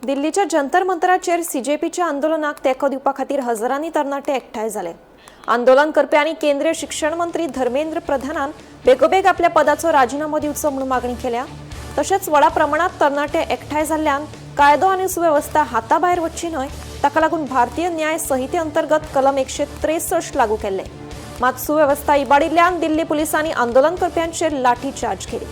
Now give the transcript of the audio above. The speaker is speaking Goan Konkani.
दिल्लीच्या जंतर मंतराचेर सीजेपीच्या आंदोलनाक तेंको दिवपा खातीर हजारांनी तरणाटे एकठांय जाले. आंदोलन करप्यांनी केंद्रीय शिक्षण मंत्री धर्मेंद्र प्रधानान बेगोबेग आपल्या पदाचो राजिनामो दिवचो म्हणून मागणी केल्या. तशेंच व्हडा प्रमाणात तरणाटे एकठांय जाल्ल्यान कायदो आनी सुवेवस्था हाताभायर वच्ची न्हय, ताका लागून भारतीय न्याय संहिते अंतर्गत कलम 163 लागू केल्ले. मात सुवेवस्था इबाडिल्ल्यान दिल्ली पुलिसांनी आंदोलन करप्यांचेर लाठीचार्ज केली.